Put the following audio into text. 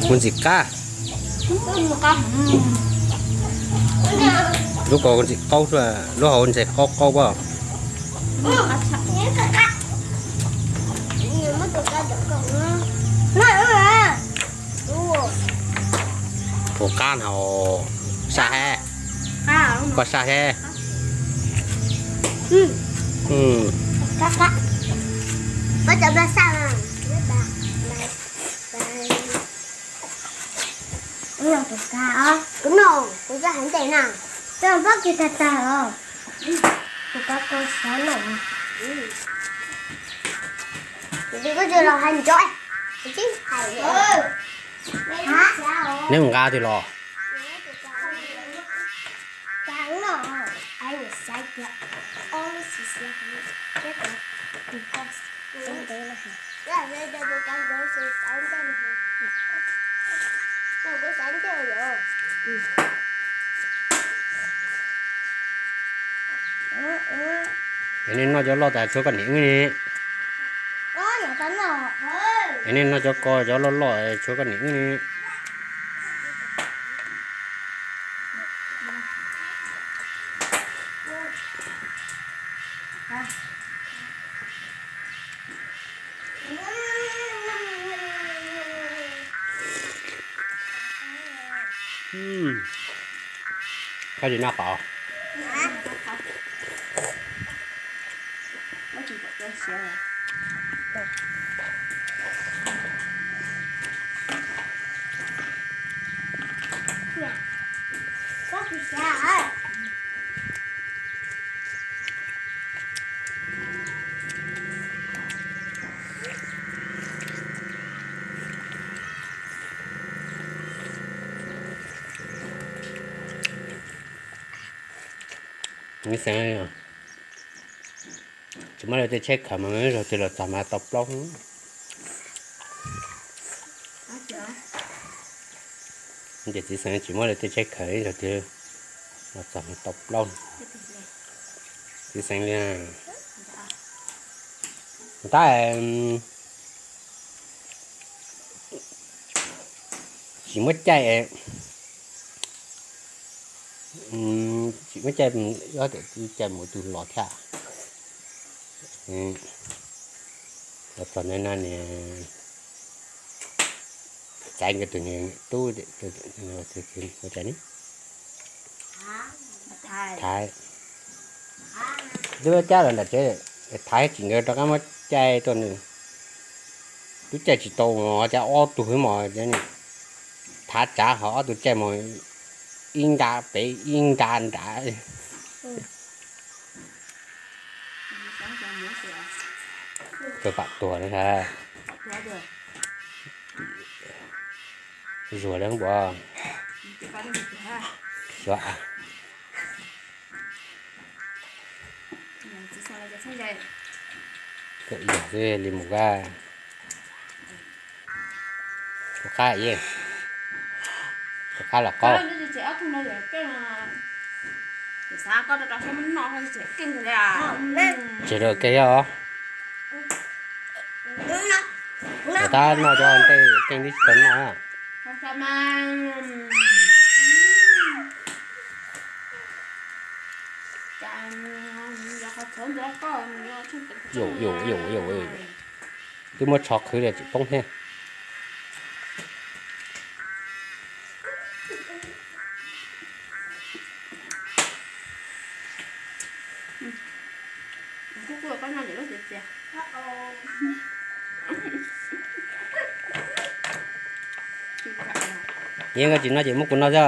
Mus ntxim qab. Lub ko ntxim qaub, lub hauv ntxim qaub qaub pob. Tus qab no saj he, koj saj he. Tus no, kuv coj heev tes na. Coj pob kws tag tag os. Tus ko ko xav noj. Koj coj los hais nco. Neb mus nqa twg los? Es nej noj cov loj tas tshuav koj niam wb ne. Es nej noj cov ko cov loj loj tshuav koj niam wb ne. Koj tsis noj qos? Tsis muaj leej twg tsheb khaws mas zog twg los txog mas tau plaub. Ces txiv xeev tsis muaj leej twg tsheb khaws zog twg los txog mas tau plaub. Txiv xeev li tab tsis muaj caij, tsis muaj caij, ob tias caij mus tus los thiab. Los txog ntawd no niag Txaiv nkawd tus niag tub ua cas ne, Thaiv, twb cab los nram tsev, Thaiv tsis nkawd rov qab muab caij tuaj nws. Twb caij tsis tau mos, cas ob tug xwb mos, Thaiv tsav ho ob tug caij mos, ib nra pem ib nra nram. Tus pam tuag na. Zuag li npua. Xyov. Kawm yog xwb li mus kab. Tus qab, tus qab los qaub. Tseg rau kev os. Tab noj cov ntej keej twb tsis tau noj. Yus yus yus, twb muab tsho qhwv li tsis poob thiab. Yeej koj tsis noj ces muab kuv noj xwb.